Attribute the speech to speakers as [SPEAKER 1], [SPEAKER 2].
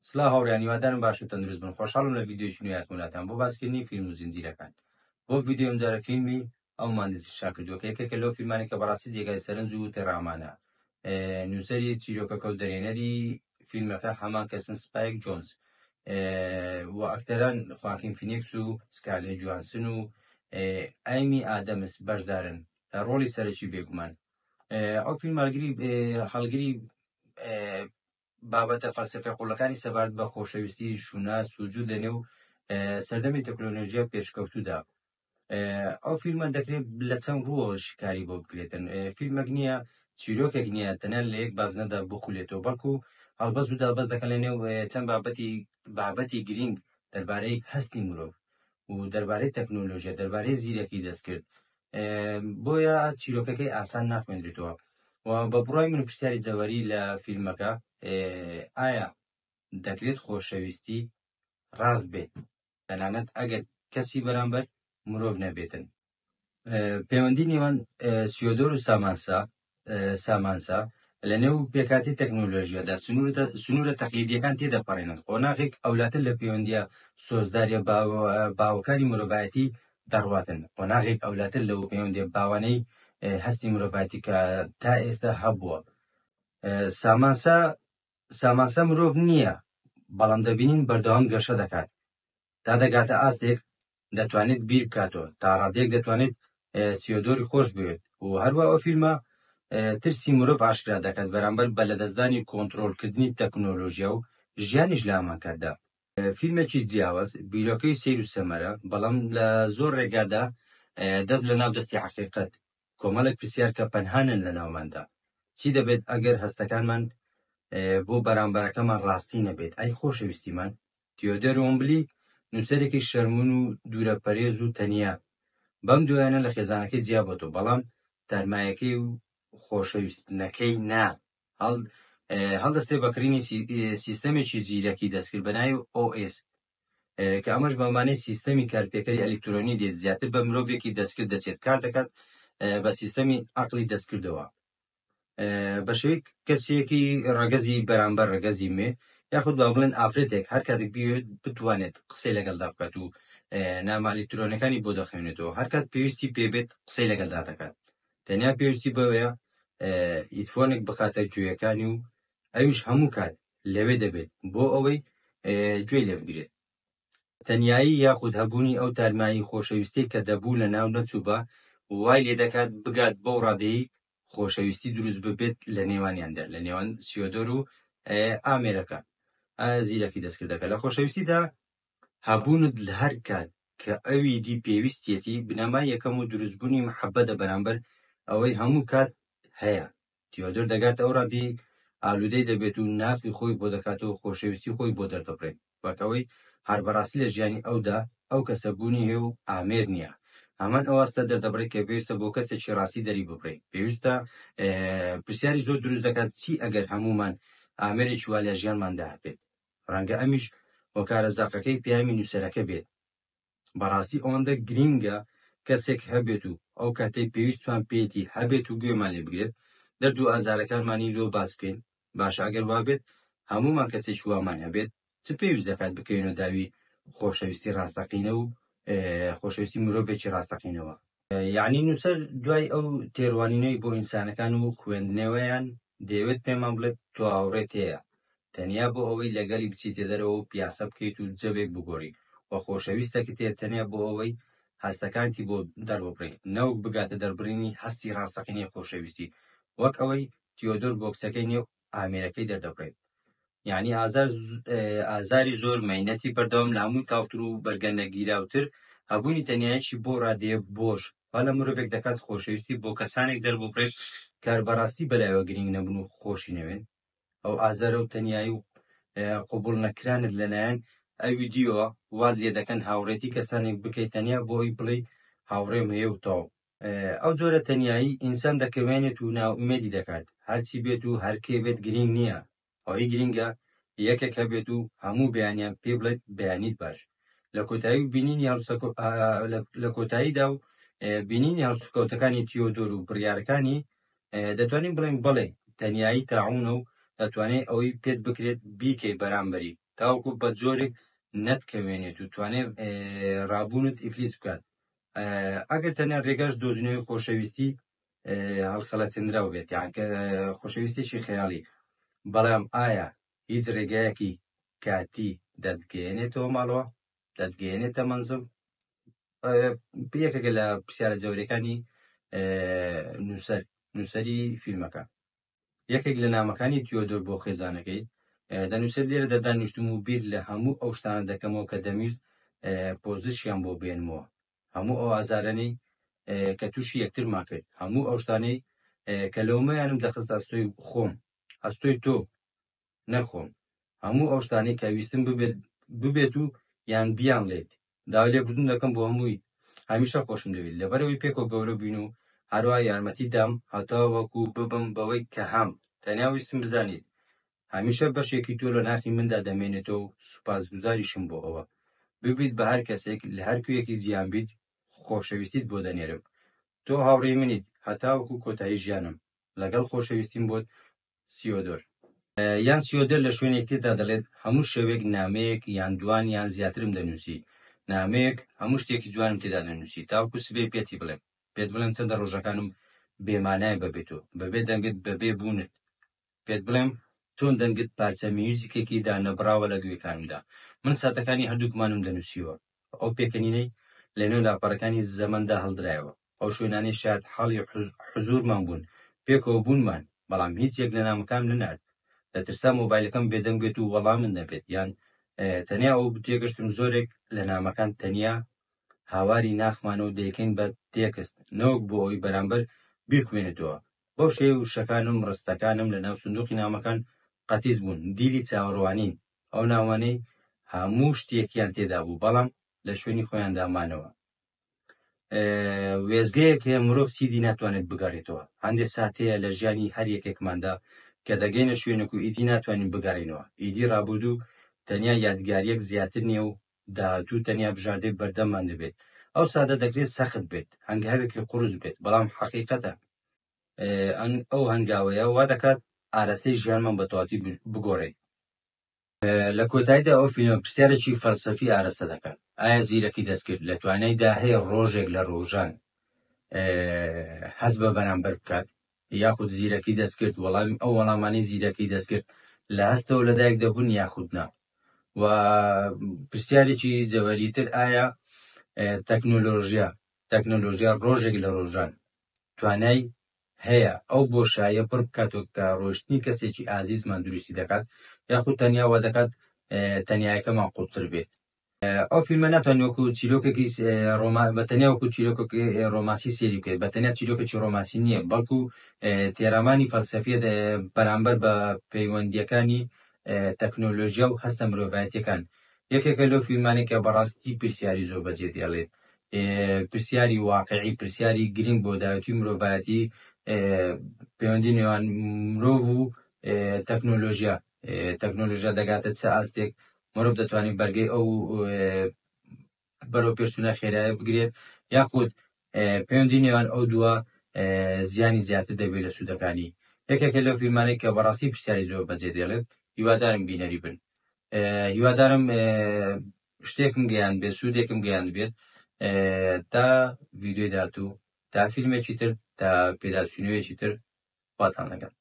[SPEAKER 1] سڵاو هاوڕێیان هیوادارم باش و تەندروست بن خۆشحاڵم لە ڤیدیۆیەکی نوێ هاتمە لاتان بۆ باسکردنی فیلم و زنجیرەکان بۆ ڤیدیۆی ئەمجارە فیلمی ئەومان دزیشا کردووە کە یەکێکە لەو فیلمانەی کە بەڕاستی جێگای سەرنج و تێڕامانە نووسەری چیرۆکەکە و دەرهێنەری فیلمەکە هەمان کەسن سپایک جۆنز و ئەکتەران خواکین فینیکس و سکارلێت جوانسن و ئایمی ئادەمس بەشدارن لە ڕۆڵی سەرەکی بێگومان ئەو فیلم هەڵگری بابەتە فەلسەفیە قووڵەکانی سەبارەت بە خۆشەویستی، شوناس و جووت لەنێو سەردەمی تەکنۆلۆژیا پێشکەوتوودا. ئەو فیلمە دەکرێت لە چەند ڕووەوە شیکاری بۆ بکرێتن. فیلمێک نییە، چیرۆکێک نییە تەنیا لە یەک بازنەدا بخولێتەوە، بەڵکو هەڵبەز و دابەز دەکەن لەنێو چەند بابەتی بابەتی گرینگ دەربارەی هەستی مرۆڤ و دەربارەی تەکنۆلۆژیا، دەربارەی زیرەکی دەستکرد. بۆیە چیرۆکەکەی ئاسان ناخوێندرێتەوە و بە بڕای من پرسیاری جەوەری لە فیلمەکە ئایا دەکرێت خۆشەویستی ڕاست بێت تەنانەت ئەگەر کەسی بەرامبەر مرۆڤ نەبێتن؟ پەیوەندی نێوان سیۆدۆر و سامانسا سامانسا لە نێو پێکهاتەی تەکنۆلۆژیادا سنوورە تەقلیدییەکان تێدەپەڕێنن، قۆناغێک ئەولاتر لە پەیوەندییە سۆزدارییە باوەکانی مرۆڤایەتی دەڕواتن، قۆناغێک ئەولاتر لەو پەیوەندییە باوانەی هەستی مرۆڤایەتی کە تا ئێستا هەبووە. سامانسا سامانسا مرۆڤ نییە، بەڵام دەبینین بەردەوام گەشە دەکات. تا دەگاتە ئاستێک دەتوانێت بیر بکاتەوە، تا ڕادەیەک دەتوانێت سیۆدۆری خۆش بوێت و هەروە ئەو فیلمە ترسی مرۆڤ ئاشکرا دەکات بەرامبەر بە لەدەستدانی کۆنترۆڵکردنی تەکنۆلۆژیا و ژیانیش لە هەمان کاتدا. فیلمێکی جیاواز، بیرۆکەی سەیر و سەمەرە، بەڵام لە زۆر ڕێگادا دەست لە ناو دەستی حەقیقەت، کۆمەڵێک پرسیار کە پەنهانن لە ناوماندا. چی دەبێت ئەگەر هەستەکانمان بۆ بەرامبەرەکەمان ڕاستی نەبێت؟ ئەی خۆشەویستیمان؟ تیۆدۆر وۆمبلی نووسەرێکی شەرمن و دوورەپەرێز و تەنیا، بەم دوایانە لە خێزانەکەی جیابۆتەوە، بەڵام تارمایەکەی و خۆشەویستنەکەی نا. هەڵدەستێ بە کڕینی سیستەمێکی زیرەکی دەستکرد بە ناوی OS، کە ئەمەش بە مانای سیستەمی کارپێکەری ئەلیکترۆنی دێت، زیاتر بە مرۆڤێکی دەستکرد دەچێت، کار دەکات بە سیستەمی عەقڵی دەستکردەوە. بە شێوەی کەسێکی ڕەگەزی بەرامبەر ڕەگەزی مێ یاخود با بڵێن ئافرەتێک هەر کاتێک بیەوێت بتوانێت قسەی لەگەڵدا بکات و نامە ئەلیکترۆنەکانی بۆ دەخوێنێتەوە هەر کات پێویستی پێ بێت قسەی لەگەڵدا دەکات تەنیا پێویستی بەوەیە ئیتفۆنێک بخاتە گوێیەکانی و ئەویش هەموو کات لەوێ دەبێت بۆ ئەوەی گوێی لێ بگرێت. تەنیایی یاخود هەبوونی ئەو تارمایی خۆشەویستیەی کە دەبوو لەناو نەچووبا وای لێدەکات بگات بەو ڕادەیەی خۆشەویستی دروست ببێت لە نێوانیاندا لە نێوان سیۆدۆر و ئامێرەکە زیرەکی دەستکردەکە لە خۆشەویستیدا هەبوونت لە هەر کات کە ئەوی دی پێویستیەتی بنەمای یەکەم و دروستبوونی محەبەتە بەرامبەر ئەوەی هەموو کات هەیە تیۆدۆر دەگاتە ئەو ڕادەیەی ئالوودەی دەبێت و ناخی خۆی بۆ دەکاتەوە و خۆشەویستی خۆی بۆ دەردەبڕێت، وەک ئەوەی هەر بەڕاستی لە ژیانی ئەودا ئەو کەسە بوونی هەیە و ئامێر نییە. هەمان ئەو ئاستە دەردەبڕێت کە پێویستە بۆ کەسێکی ڕاستی دەریببڕێت. پێویستە پرسیاری زۆر دروست دەکات چی ئەگەر هەموومان ئامێرێکی وا لە ژیانماندا هەبێت؟ ڕەنگە ئەمیش هۆکارە زەقەکەی پەیامی نووسەرەکە بێت. بەڕاستی ئەوەندە گرینگە کەسێک هەبێت و ئەو کاتەی پێویستمان پێیەتی هەبێت و گوێمان لێ بگرێت، دەرد و ئازارەکانمانی لۆ باس بکەین، باشە ئەگەر وابێت هەموومان کەسێکی وامان هەبێت چ پێویست دەکات بکەوینە داوی خۆشەویستی ڕاستەقینە و خۆشەویستی مرۆڤێکی ڕاستەقینەوە؟ یەعنی نووسەر دوای ئەو تێڕوانینەی بۆ ئینسانەکان و خوێندنەوەیان دەیەوێت پێمان بڵێت تۆ هاوڕێت هەیە تەنیا بۆ ئەوەی لەگەڵی بچیتە دەرەوە و پیاسە بکەیت و جەوێک بگۆڕی و خۆشەویستەکت هەیە تەنیا بۆ ئەوەی هەستەکانتی بۆ دەرببڕی نەوەک بگاتە دەربڕینی هەستی ڕاستەقینەی خۆشەویستی وەک ئەوەی تیۆدۆر بۆ کچەکەی نێو ئامێرەکەی دەردەبڕێت. یانی ئازار ئازاری زۆر مەینەتی بەردەوام لە هەمووی تاڵتر و بەرگە نەگیراوتر هەبوونی تەنیایەکی بۆ ڕادەیە بۆش وا لە مرۆڤێک دەکات خۆشەویستی بۆ کەسانێک دەرببڕێت کە هەر بەڕاستی بەلایەوە گرینگ نەبن و خۆشی نەوێن ئەو ئازارە و تەنیایی و قبوڵ نەکرانت لەلایەن ئەوی دیەوە وات لێدەکەن هاوڕێتی کەسانێک بکەیت تەنیا بۆ ئەوی بڵێی هاوڕێم هەیە و تەواو. ئەو جۆرە تەنیایی ئینسان دەکەوێنێت و نائومێدی دەکات، هەرچی بێت و هەر کێ بێت گرینگ نییە، ئەوەی گرینگە یەکێک هەبێت و هەموو بەیانیان پێی بڵێت بەیانیت باش. لە کۆتایی و بینینی لە کۆتاییدا و بینینی هەڵسوکەوتەکانی تیۆدۆر و بڕیارەکانی دەتوانین بڵێین بەڵێ تەنیایی تاعوونە و دەتوانێت ئەوەی پێت بکرێت بیکەی بەرامبەری. تاوەکو بە جۆرێک نەتکەوێنێت و توانێت ڕابوونت ئیفلیس بکات، ئەگەر تەنیا ڕێگاش دۆزینەوەی خۆشەویستی هەڵخەڵەتێنراو بێت، یان کە خۆشەویستێکی خەیاڵی. بەڵام ئایا هیچ ڕێگایەکی کاتی دەتگەیەنێتەوە ماڵەوە؟ دەتگەیەنێتە مەنزڵ؟ یەکێکە لە پرسیارە جەوریەکانی نووسەر نووسەری فیلمەکە. یەکێک لە نامەکانی تیۆدۆر بۆ خێزانەکەی دەنووسێت لێرەدا دانیشتوم و بیر لە هەموو ئەو شتانە دەکەمەوە کە دەمویست پۆزشیان بۆ بێنمەوە، هەموو ئەو ئازارانەی کە تووشی یەکترمان کرد، هەموو ئەو شتانەی کە لەومەیانم دەخست ئەستۆی خۆم، ئەستۆی تۆ نەک خۆم، هەموو ئەو شتانەی کە ویستم ببێت ببێت و یان بیانڵێیت. داوای لێبوردن دەکەم بۆ هەمووی، هەمیشە خۆشم دەوێیت، لەبەرئەوەی پێکەوە گەورە بووین و هەروەها یارمەتی دام هەتاوەکو ببم بەوەی کە هەم، تەنیا ویستم بزانیت هەمیشە بەشێکی تۆ لە ناخی مندا دەمێنێتەوە و سوپاسگوزاریشم بۆ ئەوە. ببیت بە هەر کەسێک، لە هەر کوێیەکی جیهان بیت، خۆشەویستیت بۆ دەنێرم. تۆ هاوڕێی منیت هەتاوەکو کۆتایی ژیانم. لەگەڵ خۆشەویستیم بۆت، سیۆدۆر. یان سیۆدۆر لە شوێنێک تردا دەڵێت، هەموو شەوێک نامەیەک یان دوان یان زیاترم دەنووسی. نامەیەک هەموو شتێکی جوانم تێدا دەنووسی تاوەکو سبەی پێتی بڵێم. پێت بڵێم چەندە ڕۆژەکانم بێمانایە بەبێ تۆ، بەبێ دەنگت، بەبێ بوونت. پێت بڵێم چۆن دەنگت پارچە میوزیکێکی دانەبڕاوە لە گوێکانمدا. من ساتەکانی هەردووکمانم دەنووسیوە. ئەو پێکەنینەی لەنێو لاپەڕەکانی زەمەندا هەڵدرایەوە. ئەو شوێنانەی شایەد حاڵی حزوورمان بوون، پێکەوە بوونمان، بەڵام هیچ یەک لە نامەکانم نەنارد. دەترسام مۆبایلەکەم بێدەنگ بێت و وەڵامت نەبێت، یان تەنیا ئەوە بوو تێگەشتم زۆرێک لە نامەکان تەنیا هاواری ناخمانە و دەیکەین بە تێکست، نەوەک بۆ ئەوەی بەرامبەر بیخوێنێتەوە. بەو شێوەیە وشەکانم، ڕستەکانم لەناو سندوقی نامەکان قەتیس بوون، دیلی چاوەڕوانین، ئەو ناوانەی هەموو شتێکیان تێدا بوو، بەڵام لە شوێنی خۆیاندا مانەوە. وێستگەیەک هەیە مرۆڤ چیدی ناتوانێت بگەڕێتەوە. هەندێک سات هەیە لە ژیانی هەر یەکێکماندا کە دەگەینە شوێنێک و ئیدی ناتوانین بگەڕێینەوە. ئیدی ڕابردوو تەنیا یادگارییەک زیاتر نییە و داهاتوو تەنیا بژاردەی بەردەممان دەبێت. ئەو ساتە دەکرێت سەخت بێت، هەنگاوێکی قورس بێت، بەڵام حەقیقەتە. ئەو هەنگاوەیە وا دەکات ئاراستەی ژیانمان بە تەواوەتی بگۆڕێت. لە کۆتاییدا ئەو فیلمە پرسیارێکی فەلسەفی ئارەستە دەکات، ئایا زیرەکی دەستکرد لە توانایدا هەیە ڕۆژێک لە ڕۆژان هەست بە بەرامبەر بکات؟ یاخود زیرەکی دەستکرد وەڵامی ئەو وەڵامانەی زیرەکی دەستکرد لە هەستەوە لەدایک دەبوون یاخود نا؟ و پرسیارێکی جەوەریتر ئایا تەکنۆلۆژیا تەکنۆلۆژیا ڕۆژێک لە ڕۆژان توانای هەیە ئەو بۆشاییە پڕ بکاتەوە کە ڕۆیشتنی کەسێکی ئازیزمان دروستی دەکات یاخود تەنیا وا دەکات تەنیایەکەمان قوڵتر بێت. ئەو فیلمە ناتوانین وەکو چیرۆکێکی ڕۆما بە تەنیا وەکو چیرۆکێکی ڕۆمانسی سێری بکەیت، بە تەنیا چیرۆکێکی ڕۆمانسی نییە، بەڵکو تێڕامانی فەلسەفیە بەرامبەر بە پەیوەندییەکانی تەکنۆلۆژیا و هەستە مرۆڤایەتییەکان. یەکێکە لەو فیلمانەی کە بەڕاستی پرسیاری زۆر بەجێ دێڵێت، پرسیاری واقعی، پرسیاری گرنگ بۆ داهاتووی مرۆڤایەتی، پەیوەندی نێوان مرۆڤ و تەکنۆلۆژیا، تەکنۆلۆژیا دەگاتە چ ئاستێک، مرۆڤ دەتوانێت بەرگەی ئەو بەرەو پێشچوونە خێرایە بگرێت یاخود پەیوەندی نێوان ئەو دووە زیانی زیاتر دەبێت لە سوودەکانی. یەکێکە لەو فیلمانەی کە بەڕاستی پرسیاری زۆر بەجێ دێڵێت، هیوادارم بینەری بن. هیوادارم شتێکم گەیاند بێت، سوودێکم گەیاند بێت. تا ڤیدیۆی داهاتوو، تا فیلمێکی تر، تا پێداچوونەوەیەکی تر، خواتان لەگەڵ.